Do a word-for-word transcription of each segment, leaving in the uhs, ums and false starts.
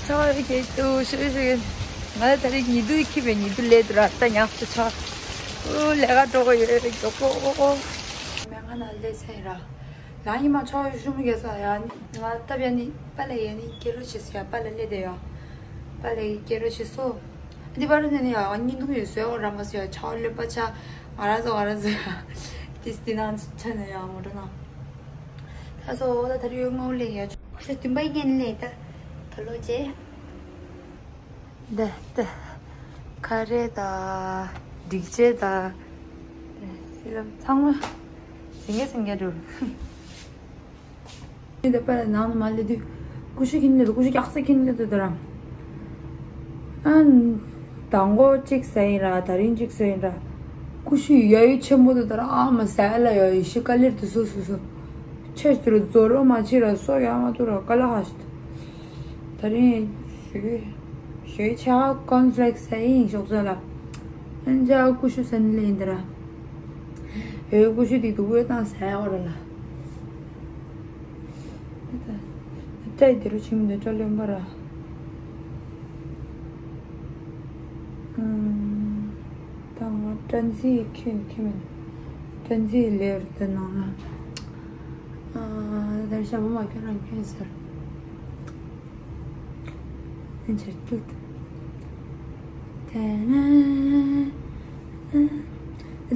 ཚ་བ་གས་དུ་ཤུ་ཤུ། ང་ད་རེས་ཉི་དུ་ཁྱི་བའི་ཉི་དུ་ལས་དུ་ར་ད་ཉག་ཆུ་ཚ། ཨོ་ལས་ཀ་འགྲོ་གི་ཡོད་མགྱོགས་པོ། མེ་ང་ན་ལས་ཚེ་ར། ལ་ཉི་མ་ཚ་བ་ཤུ་མི་གས་ས་ཡ། ང་ད་བྱས་ནི་པ་ལས་ཡས་ནི་སྐྱེ་རོ་ཆེ་སུ་ཡ་པ་ལས་ལས་དེ་ཡ། པ་ལས་སྐྱེ་རོ་ཆེ་སུ། འདི་པར་ནས་ནི་ཡ་ཉི་དུ་ཡོད་སོ་ཡ་ར་མ་སུ་ཡ་ཚ་བ་ལོས་པ་ཆ། ང་ར་ཚོ་ང་ར་ཚོ་ཡ། ཏིས་ཏི་ནང་ཆ་ནས་ཡ་མོ་འགྲོ་ན། ད་སོ་ད་ད་རེས་ཡོད་ངོ་ལས་ཡ། ཤ་དུམ་པ་ཡིན་ལས་ད། ད་ལོ་ཅེ། འདི་འདི། ཁ་རས་དང་། སྒྲིག་ཆས་དང་། སི་ལམ་ཚང་མ། སེང་གེ་སེང་གེ་འགྲོ། འདི་པར་ནང་མ་ལས་དུས། ཀུ་ཤུ་ཁྱིན་ལས་དུ་ཀུ་ཤུ་ཀྱག་ས་ཁྱིན་ལས་དུ་དར། ཨན། དང་པོ་གཅིག་ཟ་ཡིན་ར་ད་རིང་གཅིག་ཟ་ཡིན་ར། ཀུ་ཤུ་ཡ་ཡི་ཆེན་པོ་དུ་དར་ཨ་མ་ཟ་ལ་ཡ་ཡི་ཤི་ཀ་ལེར་དུ་སུ་སུ་སུ། ཆེ་དུ་རུ་རྫོ་རོ་མ་ཆི་ར་སོ་ཡ་མ་དུ་ར་ཀ་ལ་ཧ་ཤི་དུ། ད་རིང་ཞུ། ཞུ་ཆ་ཀོན་ཕི་ལེག་སི་ཟ་ཡིན་ཤོག་ཟ་ལ། ཨན་ཇ་ཀུ་ཤུ་སན་ལེ་ཡིན་དར། ཡ་ཡི་ཀུ་ཤུ་དི་དུ་བོ་དང་ཟ་ཡ་འོ་ར་ལ། ཏའི་དེ་རུ་ཆིམ་དེ་སྤྲོ་ལེན་པ་ར། ད་ང་ཀྲན་ཟི་ཁྱོད་ཁྱོད་མིན། ཀྲན་ཟི་ལེར་དེ་ནང་ལ། དར་ཞྭ་མོ་མ་ཁྱོད་རང་ཁྱོད་ཟེར། ཨན་ཆར་ཀྱུད། དེ་ནས།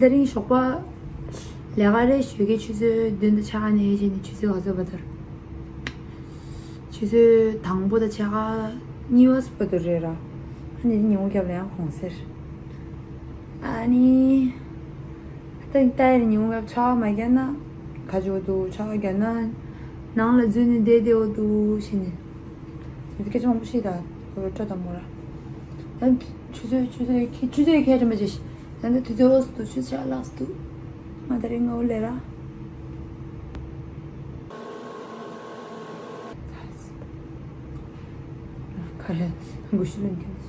ད་རིང་ཞོགས་པ། ལས་ཀ་རེ་ཞུ་གི་ཆུ་ཚོད་བདུན་དང་ཕྱེད་ཀ་ནས་བྱས་ནས་ཆུ་ཚོད་ག་ཚོད་བར་དུ། ཆུ་ཚོད་དང་པོ་དང་ཕྱེད་ཀ་གཉིས་པ་བར་དུ་རེད་ར། ཨ་ནི་ཉིན་མོ་རྒྱབ་ལ་ཡང་གོང་སེར། ཨ་ནི། ད་ལྟ་ཡར་ཉིན་མོ་རྒྱབ་ཆར་པ་མ་བརྒྱབ་ན། ག་ཅིག་འདུག་ཆར་པ་བརྒྱབ་ན། ནང་ལ་འཛུལ་ནས་བསྡད་བསྡད་འོ་འདུག་ཞེས་ནས། འདི་སྐད་ཆ་མང་པོ་ཤེས་ད། ཁོ་བོའི་སྤྲོ་དང་མོ་ར། ཡང་ཆུ་ཚོད་ཆུ་ཚོད་ཁྱི་ཆུ་ཚོད་ཁྱི་ཆ་མ་བྱེད་ཤི། ཡང་ད་དུས་ཚོད་འོག་སུ་འདུག་ཆུ་ཚོད་ལགས་སུ་འདུག་ང་ད་རེས་ངའོ་ལས་ར། ཁ་རེ་འགུ་ཤི་ལོན་ཁྱོད།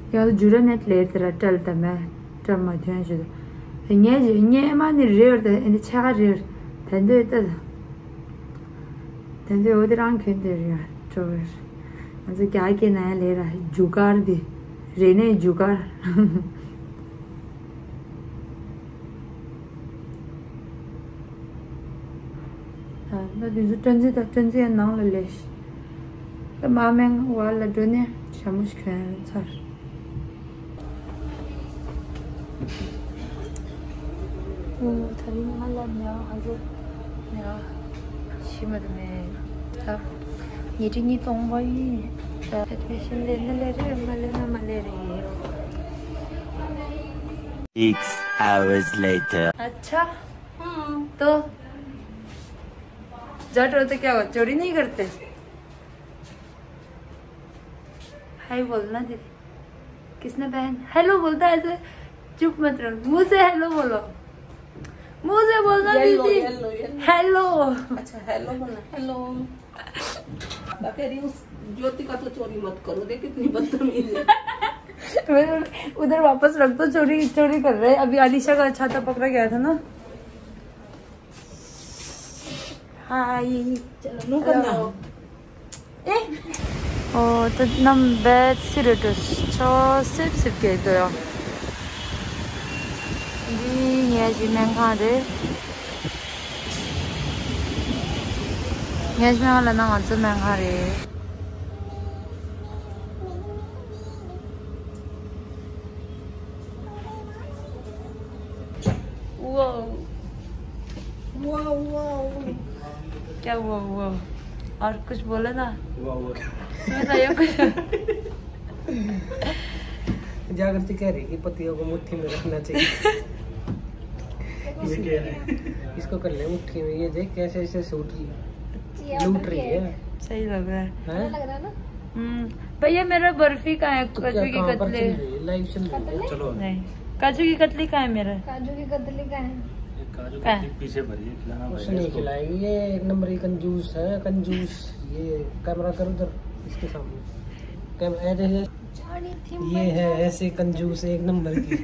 ཡང་ཇུ་ར་ནེད་ལེར་དེ་ར་བྲལ་ད་མེ་བྲལ་མ་ཐོན་ཞུ། ངས་ངས་མ་ནི་རེ་བར་ད་ཨེ་འདི་ཆ་ག་རེ་བར་ད་འདོད་ད། དེ་འདྲའི་འོ་དེ་རང་གྱོན་དེ་རེད་ཡ་ཅོ་བེར། ང་ཚོ་རྒྱ་སྐད་ན་ཡ་ལས་ར་རྒྱུ་སྐར་དེ། རེད་ནས་རྒྱུ་སྐར། ད་དུས་ཚོད་སྤྲོ་འཛིན་དང་སྤྲོ་འཛིན་ནང་ལ་ལས་ཤི། ད་མ་མེང་བ་ལ་འགྲོ་ནས་ཞྭ་མོ་ཞིག་གྱོན་ཚར། ཨོ། ད་རིང་ང་ལ་ཉལ་ཧ་ཟོ། ཉལ་ཤི་མ་དུ་མེད། ད་ཉལ་ཁྲི་གཉིས་གཏོང་བ་ཡིན། ད་ཕེ་ཤིན་ལས་ན་ལས་རེད། མ་ལས་ན་མ་ལས་རེད། Six hours later. अच्छा। हम्म। तो जा रहे हो तो क्या हुआ? चोरी नहीं करते? हाय बोलना दीदी। किसने पहन हेलो बोलता है ऐसे? चुप मत रहो, मुंह से हेलो बोलो। मुंह से बोलना येलो, दीदी। Yellow, yellow. हेलो। अच्छा, हेलो बोलना, हेलो। मैं कह रही हूँ, ज्योति का तो चोरी मत करो, देख कितनी बदतमीज है। उधर वापस रख दो, चोरी चोरी कर रहे हैं। अभी अलीशा का छाता पकड़ा गया था ना। हाय। चलो, नो करना। ཨོ། ད་རྣམ་པས་སི་རུ་ཏུ་ཆོ་སིབ་སིབ་སྐྱེས་འདུག་ཡོ། འདི་ངའི་ཞི་སྨན་ཁང་རེད། ངའི་ཞི་སྨན་ཁང་ལ་ན་ང་ཚོ་སྨན་ཁང་རེད། वाओ। Wow, wow. क्या हुआ, हुआ? और कुछ बोला ना? वाह, वाह। सुन रहे हो कुछ? जागृति कह रही कि पतियों को मुट्ठी में रखना चाहिए। ये कह रहे हैं। इसको कर ले मुट्ठी में, ये देख कैसे ऐसे सूट रही है। लूट रही है। सही लग रहा है। हैं? लग रहा है ना? हम्म। भैया, मेरा बर्फी कहाँ है? तो क्या, काजू की कहाँ पर कतली? चल रही है? लाइव चल रही है। कतली? चलो। नहीं। काजू की कतली कहाँ है मेरा? काजू की कतली कहाँ है? ये काजू कहाँ? कतली पीछे भरी है, खिलाना कुछ पड़ेगा नहीं इसको। खिलाएगी, ये एक नंबर की कंजूस है, कंजूस। ये कैमरा कर उधर, इसके सामने। कैमरा, ये देखिए। जानी थी ये मैं है जानी। ऐसे कंजूस, एक नंबर की।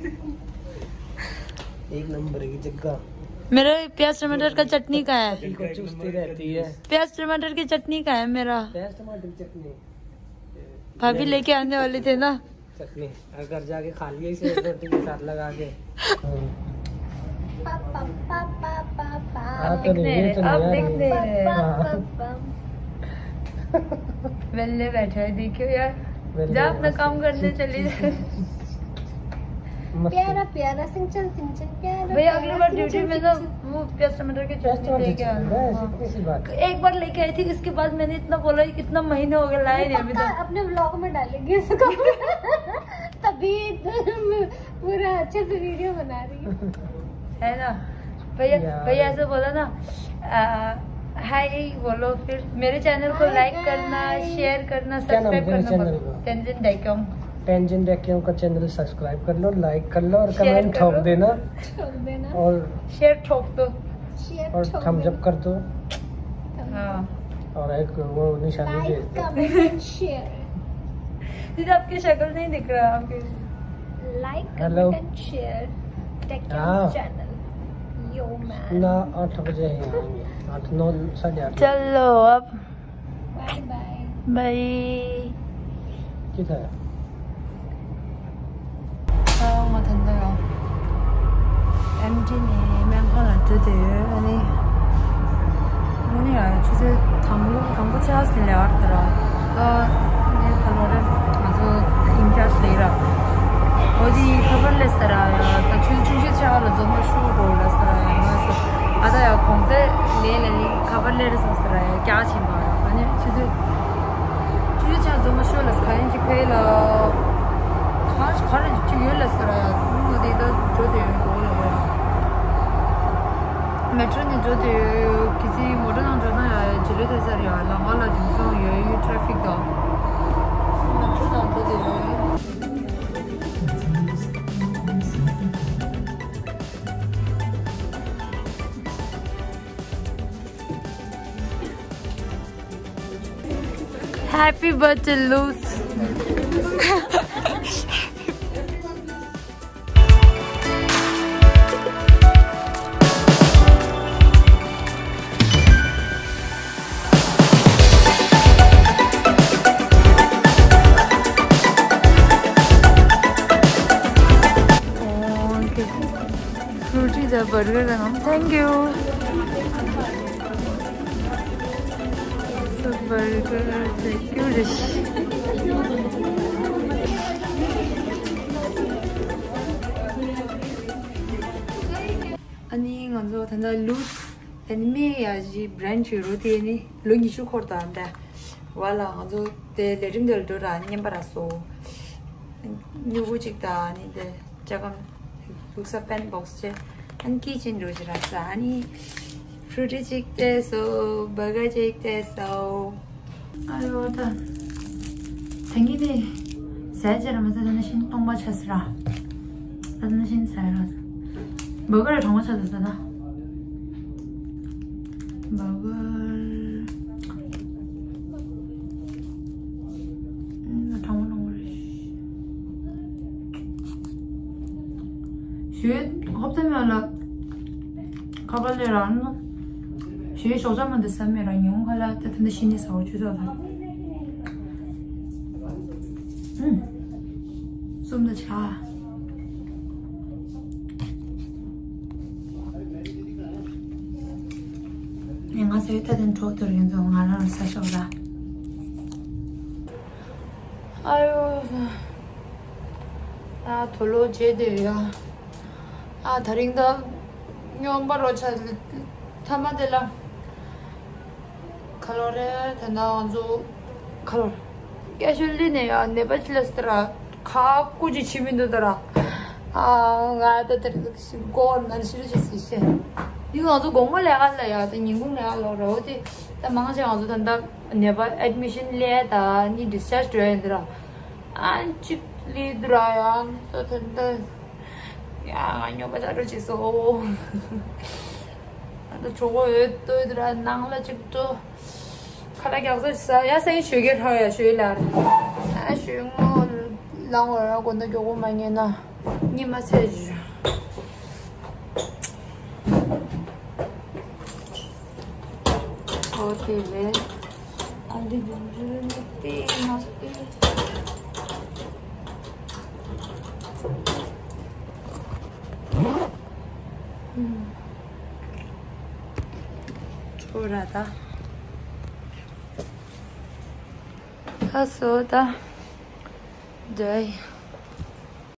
एक नंबर की जग्गा। मेरा प्याज टमाटर का चटनी कहाँ है? बिल्कुल चुस्ती रहती है। प्याज टमाटर की चटनी कहाँ है मेरा? प्याज टमाटर की चटनी। भाभी लेके आने वाले थे ना। चटनी। और घर जाके खा लिया इसे रोटी के साथ लगा के। पापा, पापा, पापा। हाँ, तो नहीं, ये तो नहीं अब है। देख नहीं रहे। हाँ। वेले बैठा है, देखियो यार। वेले जा अपना काम करने चली जा। मस्त। प्यारा प्यारा सिंचन सिंचन प्यारा भैया, अगली प्यारा बार सिंचन ड्यूटी में ना सिंचन। वो प्याज टमाटर की प्याज चटनी टमाटर लेके चटनी, आना। बस हाँ। इतनी सी बात है। एक बार लेके आई थी, इसके बाद मैंने इतना बोला कि कितना महीने हो गए लाए ये नहीं अभी पक्का तक। अपने व्लॉग में डालेंगे इसको। तभी तो मैं पूरा अच्छे से वीडियो बना रही हूँ। है ना भैया? यार। भैया ऐसे बोला ना, आ, हाय बोलो, फिर मेरे चैनल को हाय लाइक करना, गाइस। शेयर करना, क्या नाम सब्सक्राइब है करना चैनल बोलो। का? टेंजिन डेक्योंग। टेंजिन डेक्योंग का चैनल सब्सक्राइब कर लो, लाइक कर लो और शेयर कमेंट ठोक करो। देना। ठोक देना। और शेयर ठोक दो। शेयर और ठोक थम्स दो। अप कर दो। हाँ। और एक वो निशानी लाइक, भेज दो। Comment and share. दीदी, आपकी शक्ल नहीं दिख रहा, आपके like, hello. Comment and share. टेक हाँ। चैनल। Yo man. ना, आठ बजे ही आएंगे। आठ, नौ, साढ़े आठ। चलो अब। Bye bye. बाय। किधर है? ང་ད་ལྟ་ཡང་ཨེམ་ཊི་ནས་སྨན་ཁང་ལ་འགྲོ་བསྡད་ཡོད། ཨ་ནི་དངོས་གནས་ཡང་ཆུ་ཚོད་དང་པོ་དང་པོ་ཆགས་ཟིན་ལས་ཨར་ད་ར་ད་ངས་ཁ་ལོ་རེ་ང་ཚོ་ཨིན་ཅར་ཇི་ལས་ར། འོ་དེ་ཁ་པར་ལས་ད་ར་ད་ཆུ་ཚོད་བཅུ་བཞི་ཆགས་ལ་འཛོམས་པ་ཤུགས་རོ་ལ་ད་ར་ཡང་ང་ཚོ་ཨ་ད་ཡང་གོང་ཚད་ལས་ལ་ལི་ཁ་པར་ལས་རེ་སོང་ད་ར་ཡང་རྒྱག་ཕྱིན་པ་ཡང་ཨ་ནི་ཆུ་ཚོད། ཅུ་ཅང་རྫོང་མ་ཤོར་ལ་ག་ཡིན་གྱི་ཕེ་ལ། གང་ག་ར་ཅིག་ཡོད་ལ་ཟེར་ཡ། མོ་དེ་ད་འགྲོ་དེ་ཡོད་འགྲོ་ལ་ཡོད། མེ་ཊྲོ་ནས་འགྲོ་དེ་ཡོད། གི་ཚི་མོ་ཊ་ནང་འགྲོ་ན་ཡ་ཇི་ལེ་དེ་ཟེར་ཡ། ལམ་ཁ་ལ་དེང་སང་ཡོད་ཡོད་ཊ་ར་ཕིག་དང་། མེ་ཊྲོ་ནང་འགྲོ་དེ་ཡོད། Happy birthday, Luz. Fruity the burger. Thank you. Burger security. ཨ་ནི་ང་ཚོ་ད་ལྟ་ལུས་ཨ་ནི་མི་ཡ་ཞི་བྷི་རེན་ཆུ་རུ་དེ་ནི་ལོ་ཉི་ཤུ་འཁོར་དང་འདྲ་བ་ལ་ང་ཚོ་དེ་ལས་རིམ་དེ་ལ་འགྲོ་ར་ཉན་པ་ར་སོ། སྨྱུ་གུ་གཅིག་དང་ཨ་ནི་དེ་ལྕགས་སྒམ། ལུག་ས་པན་བོག་སི་ཅེ། ཨན་ཀི་ཅིན་རུ་ཅི་ར་ས་ཨ་ནི་ཕྲུ་ཏི་ཅིག་ཏེ་སོ། བར་གར་ཅིག་ཏེ་སོ། ཨ་ཡོ་ད། ད་ངི་ནི་ཟས་ཅི་ར་མ་ཟ་ད་ན་ཤིན་སྟོང་པ་ཆ་སི་ར། ད་ན་ཤིན་ཟ་ར། བར་གར་གྲང་བ་ཆ་ཟ་ཟ་ད། བར་གར། ཨ་གྲང་བ་གྲང་བ་རེད། ཞོའི་ཧོབ་ཏེ་མེད་ལ། ཁ་པར་ལས་རང་ནོ། ཞོའི་ཞོགས་ཇ་མ་འདི་ཟ་མེད་རང་ཉུང་ཁ་ལ་ཏེ་ཏེ་འདི་ཤི་ནི་ཟ་བ་ཆུ་ཚོད་ཟ། ཨུམ། གསུམ་ད་ཆ། ངས་ང་ཚོའི་ད་དེ་འགྲོ་དུར་ཡོད་ཚོ་ང་རང་ས་ཞོག་ལ། ཨ་ཡོ། ཨ་དུ་ལོ་བྱེད་དེ་ཡོད། ཨ་ད་རིང་ད་སྨྱོན་པ་རོ་ཆ་ཐ་མ་དེ་ལ། ཁ་ལོ་རེ་ད་ན་ང་ཚོ་ཁ་ལོ་རེ། སྐྱ་ཤོད་ལི་ནས་ཡ་ནད་པ་ཅི་ལ་སི་ཏ་ར་ཁ་ཀུ་ཅི་ཆི་མི་འདུག་ཏ་ར། ཨ་ང་ད་དེ་རིང་ཤི་གོ་ན་ཤི་རུ་ཅི་སི་ཤེ། ཡིན་ང་ཚོ་དགོང་མོ་ལས་ཀ་ལ་ཡ་ད་ཉིན་གུང་ལས་ཀ་ལོ་རོ་དེ་ད་མང་ཆེ་ང་ཚོ་ད་ད་ནད་པ་ཨེཌ་མི་ཤན་ལས་ད་ནི་ཌིས་ཅཱར་ཇི་འགྲོ་ཡ་འདི་ར། ཨ་ཅིག་ལི་འདི་ར་ཡ་ད་ད་ད་ཡ་ང་ཉོ་པ་ཅག་རུ་ཅི་སོ། ཨ་ད་ཆོ་གོ་ཡོད་ཏོ་འདི་ར་ནང་ལ་ཅིག་ཏོ། ཁ་ལག་རྒྱག་ས་ཟ་ཡ་ས་ཡིན་ཞོད་ཀྱི་ཧྲ་ཡ་ཞོད་ལ། ཨ་ཞོད་ངོ་ལང་བ་ར་གོ་ན་མགྱོགས་པོ་མ་ཉན་ན་གཉིད་མ་སད་ཞུ། ཨོ་དེ་རེད། ཨ་འདི་འདི་འདི་དེ་ང་ཚོ་དེ། ཁྱོད་ར་ད། ད་སོ་ད། འདྲ།